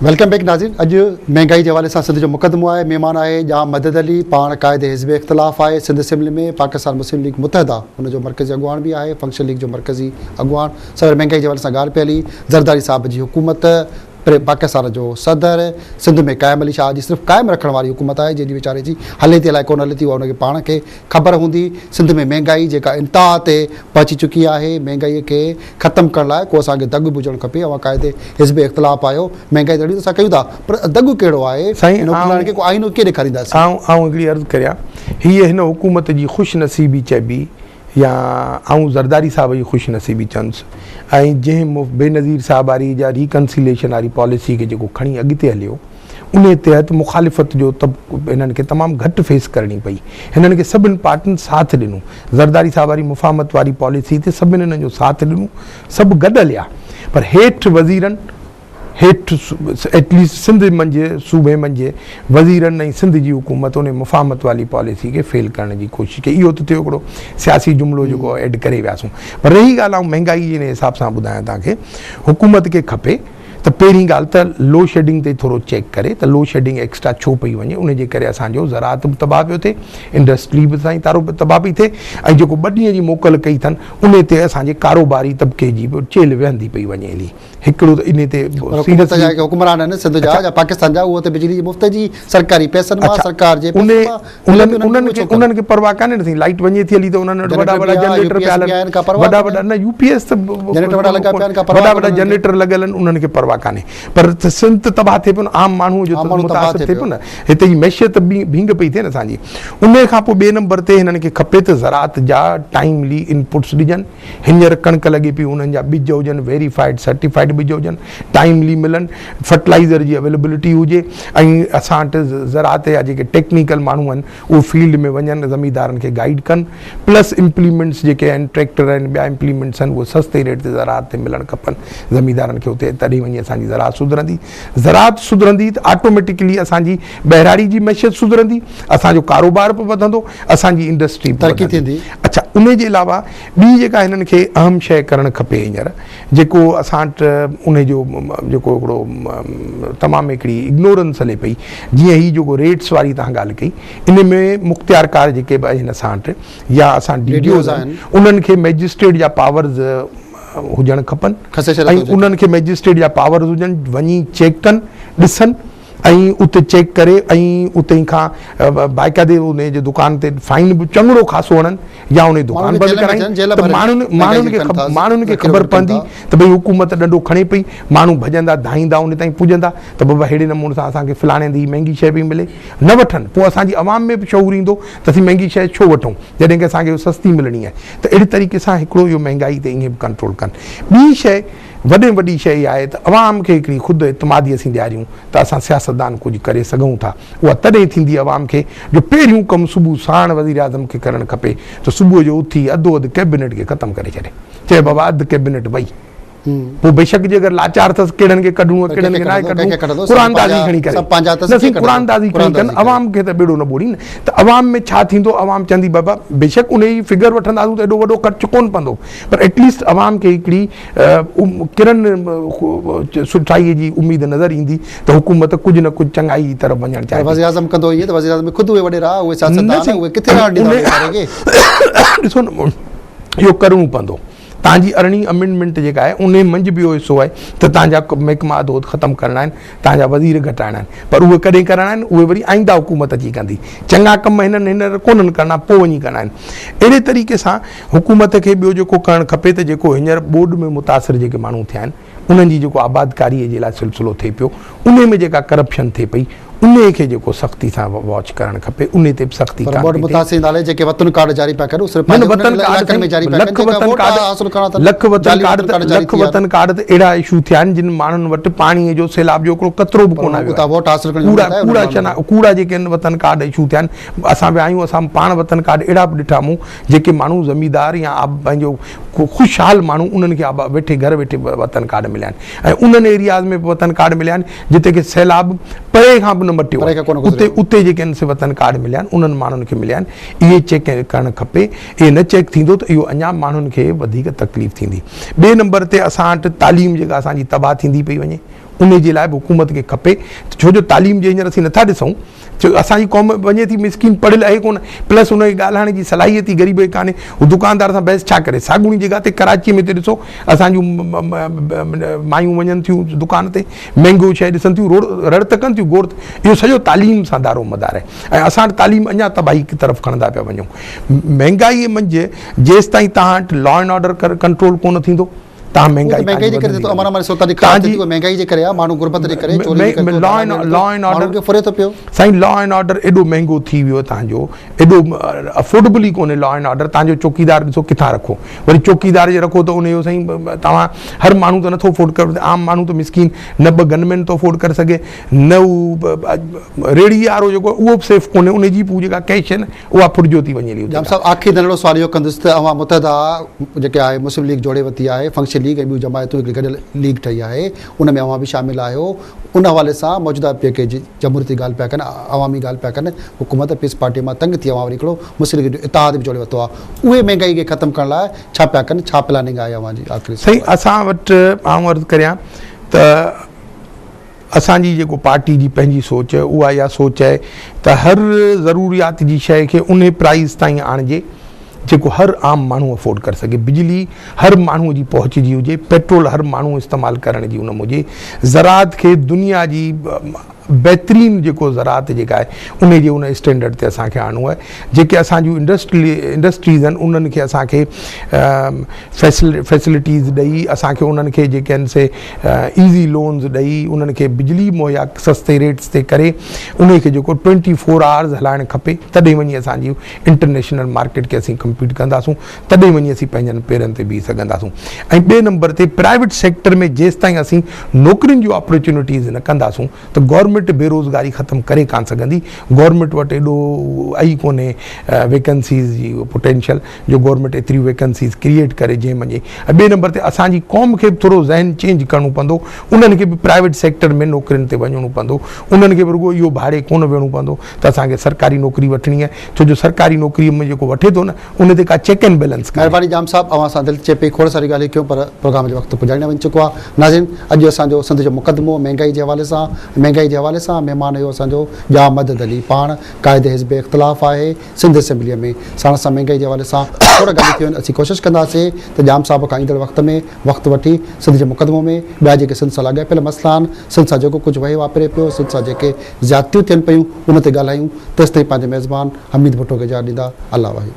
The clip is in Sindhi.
Welcome back ناظرين اڄ مهنگائي جي حوالي سان سنڌ جو مقدمو آهي مهمان آهي ڄام مدد علي پاڻ قائد حزب اختلاف آهي سنڌ اسيمبلي ۾ پاڪستان مسلم ليگ متحده ان جو مرڪزي اڳواڻ به آهي فنڪشنل ليگ جو مرڪزي اڳواڻ سوير مهنگائي جي حوالي سان ڳالهه پئي هلي زرداري صاحب جي حڪومت پاڪستان جو صدر سنڌ ۾ قائم علي شاهه جي صرف قائم رکڻ واري حڪومت آهي جنهن جي ويچاري جي هلي ٿي الائي ڪونه هلي ٿي اها ان کي پاڻ کي خبر هوندي سنڌ ۾ مهنگائي جيڪا انتها تي پهچي چڪي آهي مهنگائي کي ختم ڪرڻ لاء ڪو اسان کي دڳ به هجڻ کپي اوهان قائد حزب اختلاف آهيو مهنگائي ته اهڙي ته اسان ڪيون ٿا پر دڳ ڪهڙو آهي سائين ان حڪمرانن کي ڪو آئينو ڪيئن ڏيکارينداسين. آئون آئون هڪڙي عرض ڪريان هيء هن حڪومت جي خوش نصيبي چئبي يا آئون زرداري صاحب جي خوش نصيبي چوندس ۽ جنهن بينظير صاحب واري جا ريڪنسيليشن واري پاليسي کي جيڪو کڻي اڳتي هليو انهي تحت مخالفت جو هنن کي تمام گهٽ فيس ڪرڻي پئي. هنن کي سڀن پارٽين ساٿ ڏنو. زرداري صاحب واري مفاهمت واري پاليسي تي سڀن هنن جو ساٿ ڏنو. سڀ گڏ هليا. پر هيٺ وزيرن، هيٺ ايٽ ليسٽ سنڌ منجهه صوبي منجهه وزيرن ۽ سنڌ جي حڪومت انهي مفاهمت واري پاليسي کي فيل ڪرڻ جي ڪوشش ڪئي. اهو ته ٿيو هڪڙو سياسي جملو جيڪو ايڊ ڪري وياسون. پر رهي ڳالهه آئون مهنگائي جي انهي حساب سان ٻڌايان توهان کي حڪومت کي کپي ته پهرين ڳالهه ته لوڊشيڊنگ تي ٿورو چيڪ ڪري ته لوڊشيڊنگ ايڪسٽرا ڇو پئي وڃي ان جي ڪري اسان جو زراعت به تباهه پيو ٿئي انڊسٽري به سائين تارو تباهه پئي ٿئي ۽ جيڪو ٻه ڏينهن جي موڪل ڪئي اٿن ان تي اسان جي ڪاروباري طبقي جي به چيلهه ويهندي پئي وڃي هلي هڪڙو ته ان تي حڪومت جا حڪمران آهن سنڌ جا يا پاڪستان جا اهو ته بجلي جي مفت جي سرڪاري پئسن مان سرڪار جي پئسن مان انهن انهن کي انهن کي پرواهه ڪانهي نه سائين لائيٽ وڃي ٿي هلي ته انهن وٽ وڏا وڏا جنريٽر پيا هلن وڏا وڏا نه يو پي ايس ته جنريٽر وڏا لڳا پيا آهن ڪا پرواهه وڏا وڏا جنريٽر لڳل آهن انهن کي پرواهه ڪانهي پر سنڌ ته تباهه ٿئي پيو نه عام ماڻهو جو متاثر ٿئي پيو نه هتي جي معيشت ڀينگ پئي ٿئي نه اسان جي انهي کان پوء ٻئي نمبر تي هنن کي کپي ته زراعت جا ٽائيملي انپٽس ڏجن هينئر ڪڻڪ لڳي پئي انهن جا ٻج هجن ويريفائيڊ سرٽيفائيڊ ٻج هجن ٽائيملي ملن فرٽلائيزر جي اويليبلٽي هجي ۽ اسان وٽ زراعت جا جيڪي ٽيڪنيڪل ماڻهو آهن اهي فيلڊ ۾ وڃن زميندارن کي گائيڊ ڪن پلس امپليمينٽس جيڪي آهن ٽريڪٽر آهن ٻيا امپليمينٽس آهن اهي سستي ريٽ تي زراعت تي ملڻ کپن زميندارن کي اتي تڏهن وڃي اسان جي زراعت سڌرندي زراعت سڌرندي ته آٽوميٽڪلي اسان جي ٻهراڙي جي معيشت سڌرندي اسان جو ڪاروبار به وڌندو اسان جي انڊسٽري به ترقي ٿيندي. اڇا ان جي علاوه ٻي جيڪا هنن کي اهم شيء ڪرڻ کپي هينئر جيڪو اسان وٽ ان جو جيڪو هڪڙو تمام هڪڙي اگنورنس هلي پئي جيئن هي جيڪو ريٽس واري تهان ڳالهه ڪئي ان ۾ مختيارڪار جيڪي به آهن اسان وٽ يا اسان ڊي ڊي اوز آهن انهن کي مئجسٽريٽ جا پاورز هجڻ کپن ۽ انهن کي مئجسٽريٽ جا پاورز هجن وڃي چيڪ ڪن ڏسن ۽ اتي چيڪ ڪري ۽ اتي کان باقاعدي ان جي دڪان تي فائن به چڱڙو خاصو هڻن يا ان جي دڪان بند ڪرائين ته ماڻهن ماڻهن کي ماڻهن کي خبر پوندي ته ڀئي حڪومت ڏنڊو کڻي پئي ماڻهو ڀڄندا ڌائيندا ان تائين پڄندا ته بابا ههڙي نموني سان اسان کي فلاڻي هنڌ هي مهنگي شيء پئي ملي نه وٺن پوء اسان جي عوام ۾ به شعور ايندو ته اسين مهنگي شيء ڇو وٺون جڏهن ڪي اسان کي سستي ملڻي آهي ته اهڙي طريقي سان هڪڙو اهو مهنگائي تي ائين به ڪنٽرول ڪن ٻي شيء وڏي ۾ وڏي شيء اها آهي ته عوام کي هڪڙي خود اعتمادي اسين ڏياريون ته اسان سياستدان ڪجهه ڪري سگهون ٿا. اها تڏهن ٿيندي عوام کي جو پهريون ڪم صبح ساڻ وزيراعظم کي ڪرڻ کپي ته صبح جو اٿي اڌو اڌ ڪئبينيٽ کي ختم ڪري ڇڏي. چئي بابا اڌ ڪئبينيٽ وئي. پوء بيشڪ جي اگر لاچار اٿس ڪهڙن کي ڪڍڻو آهي ڪهڙن کي ناهي ڪڍڻو قرعه اندازي کڻي ڪري. نه سائين قرعه اندازي کڻي ڪن عوام کي ته ٻيڙو نه ٻوڙين ته عوام ۾ ڇا ٿيندو عوام چوندي بابا بيشڪ انهي جي فگر وٺنداسون ته ايڏو وڏو خرچ ڪونه پوندو پر ايٽليسٽ عوام کي هڪڙي ڪرن سٺائي جي اميد نظر ايندي ته حڪومت ڪجهه نه ڪجهه چڱائي جي طرف وڃڻ چاهي ٿي. وزيراعظم ڪندو ائين ته وزيراعظم به خود اهي وڏيرا اهي سياستدان اهي ڪٿي رهڻ ڏيندا انهي اداري کي. ڏسو نه اهو ڪرڻو پوندو. تان جي ارڙهين امينڊمينٽ جيڪا آهي انهي منجهه به اهو حصو آهي ته تان جا محڪما اڌ ختم ڪرڻا آهن تان جا وزير گهٽائڻا آهن پر اهي ڪڏهن ڪرڻا آهن اهي وري آئنده حڪومت اچي ڪندي چڱا ڪم هنن هينئر ڪونهن ڪرڻا پوء وڃي ڪرڻا آهن اهڙي طريقي سان حڪومت کي ٻيو جيڪو ڪرڻ کپي ته جيڪو هينئر ٻوڏ ۾ متاثر جيڪي ماڻهو ٿيا آهن انهن جي جيڪو آبادڪاري جي لاء سلسلو ٿئي پيو انهي ۾ جيڪا ڪرپشن ٿئي پئي انهي کي جيڪو سختي سان واچ ڪرڻ کپي انهي تي به سختي پر ٻوڏ متاثرين نالي جيڪي وطن ڪارڊ جاري پيا ڪن اهي صرف پنهنجي انهن علائقن ۾ جاري پيا ڪن جيڪا ووٽ حاصل ڪرڻ اٿن لک وطن ڪارڊ لک وطن ڪارڊ ته اهڙا اشو ٿيا آهن جن ماڻهن وٽ پاڻي جو سيلاب جو هڪڙو قطرو به ڪونه آيو آهي ووٽ حاصل ڪرڻ ڪوڙا ڪوڙا چنا ڪوڙا جيڪي آهن وطن ڪارڊ اشو ٿيا آهن اسان ويا آهيون اسان پاڻ وطن ڪارڊ اهڙا به ڏٺا مون جيڪي ماڻهو زميندار يا پنهنجو خوشحال ماڻهو انهن کي ويٺي گهر ويٺي وطن ڪارڊ مليا آهن ۽ انهن ايرياز ۾ به وطن ڪارڊ مليا آهن جتي کي سيلاب پري کان به نه مٽيو آهي اتي اتي جيڪي آهن سي وطن ڪارڊ مليا آهن انهن ماڻهن کي مليا آهن اهي چيڪ ڪرڻ کپي اهي نه چيڪ ٿيندو ته اهو اڃا ماڻهن کي وڌيڪ تڪليف ٿيندي ٻئي نمبر تي اسان وٽ تعليم جيڪا اسان جي تباهه ٿيندي پئي وڃي. انهي جي لاء به حڪومت کي کپي ته ڇو جو تعليم جي هينئر اسين نٿا ڏسون ڇو اسان جي قوم وڃي ٿي مسڪين پڙهيل آهي ڪونه پلس ان کي ڳالهائڻ جي صلاحيت ئي غريب کي ڪانهي هو دڪاندار سان بحث ڇا ڪري ساڳوڻي جڳهه تي ڪراچي ۾ هتي ڏسو اسان جون مايون وڃن ٿيون دڪان تي مهنگو شيء ڏسن ٿيون روڙ رڙ ته ڪن ٿيون گوڙ اهو سڄو تعليم سان دارو مدار آهي ۽ اسان وٽ تعليم اڃا تباهي طرف کڻندا پيا وڃون مهنگائي منجهه جيستائين توهان وٽ لا اينڊ آرڊر ڪنٽرول ڪونه ٿيندو تان مهنگائي مهنگائي جي ڪري ٿئي ٿو امن امان صورت خراب ٿئي ٿي مهنگائي جي ڪري آ ماڻهو غربت جي ڪري چوري جي ڪري law and law and order کي ڦري ٿو پيو. سائين لا اينڊ آرڊر ايڏو مهنگو ٿي ويو تان جو ايڏو افورڊبل ئي ڪونهي لا اينڊ آرڊر تان جو چوڪيدار ڏسو ڪٿان رکو وري چوڪيدار جي رکو ته ان جو سائين توهان هر ماڻهو ته نٿو افورڊ ڪري عام ماڻهو ته مسڪين نه ٻه گن مين ٿو افورڊ ڪري سگهي نه هو ريڙهي وارو جيڪو اهو به سيف ڪونهي ان جي به جيڪا ڪيش آهي نه اها ڦرجيو ٿي وڃي ڄام صاحب آخري ننڍڙو سوال اهو ڪندس ته اوهان متحده جيڪي آهي مسلم ليگ جوڙي ورتي آهي فنڪشن ليگ ۽ ٻيون جماعتون هڪڙي گڏيل ليگ ٺهي آهي ان ۾ اوهان به شامل آهيو ان حوالي سان موجوده جيڪي جمهوريت جي ڳالهه پيا ڪن عوامي ڳالهه پيا ڪن حڪومت پيپلز پارٽي مان تنگ ٿي اوهان وري هڪڙو مسلم ليگ جو اتحاد به جوڙي ورتو آهي اهي مهنگائي کي ختم ڪرڻ لاء ڇا پيا ڪن ڇا پلاننگ آهي اوهان جي آخري سائين اسان وٽ آئون عرض ڪريان ته اسان جي جيڪو پارٽي جي پنهنجي سوچ اها اها سوچ آهي ته هر ضروريات جي شيء کي انهي پرائيز تائين آڻجي جيڪو هر عام ماڻهو افورڊ ڪري سگهي بجلي هر ماڻهو جي پهچ جي هجي پيٽرول هر ماڻهو استعمال ڪرڻ جي ان ۾ هجي زراعت کي دنيا جي بهترين جيڪو زراعت جيڪا آهي انهي جي ان اسٽينڊرڊ تي اسان کي آڻڻو آهي جيڪي اسان جون انڊسٽريز آهن انهن کي اسان کي فيسلٽيز ڏئي اسان کي انهن کي جيڪي آهن سي ايزي لونز ڏئي انهن کي بجلي مهيا سستي ريٽس تي ڪري انهي کي جيڪو ٽوئنٽي فور آورز هلائڻ کپي تڏهن وڃي اسان جي انٽرنيشنل مارڪيٽ کي اسين ڪمپيٽ ڪنداسون تڏهن وڃي اسين پنهنجن پيرن تي بيهي سگهنداسون ۽ ٻئي نمبر تي پرائيويٽ سيڪٽر ۾ جيستائين اسين نوڪرين جون اپرچونيٽيز نه ڪنداسون ته گورنمينٽ بيروزگاري ختم ڪري ڪانه سگهندي گورنمينٽ وٽ ايڏو ئي ڪونهي ويڪنسيز جي پوٽينشل جو گورنمينٽ ايتريون ويڪنسيز ڪريئيٽ ڪري جنهن منجهي ۽ ٻئي نمبر تي اسان جي قوم کي به ٿورو ذهن چينج ڪرڻو پوندو انهن کي به پرائيويٽ سيڪٽر ۾ نوڪرين تي وڃڻو پوندو انهن کي به رڳو اهو ڀاڙي ڪونه ويهڻو پوندو ته اسان کي سرڪاري نوڪري وٺڻي آهي ڇو جو سرڪاري نوڪري ۾ جيڪو وٺي ٿو نه ان تي ڪا چيڪ اينڊ بيلنس ڪانهي. مهرباني ڄام صاحب اوهان سان دل چئي پئي کوڙ ساريون ڳالهيون ڪيون پر پروگرام جو وقت پڄاڻي وڃي چڪو آهي ناظرين اڄ اسان جو سنڌ جو مقدمو مهنگائي جي حوالي سان مهنگائي جي حوالي سان مهمان هيو اسان جو ڄام مدد علي پاڻ قائد حزب اختلاف آهي سنڌ اسيمبليء ۾ ساڻس سان مهنگائي جي حوالي سان کوڙ ڳالهيون ٿيون آهن اسين ڪوشش ڪنداسين ته ڄام صاحب کان ايندڙ وقت ۾ وقت وٺي سنڌ جي مقدمو ۾ ٻيا جيڪي سنڌ سان لاڳاپيل مسئلا آهن سنڌ سان جيڪو ڪجهه وهي واپري پيو سنڌ سان جيڪي زيادتيون ٿين پيون ان تي ڳالهايون تيستائين پنهنجي ميزبان حميد ڀٽو کي اجازت ڏيندا الله واهي.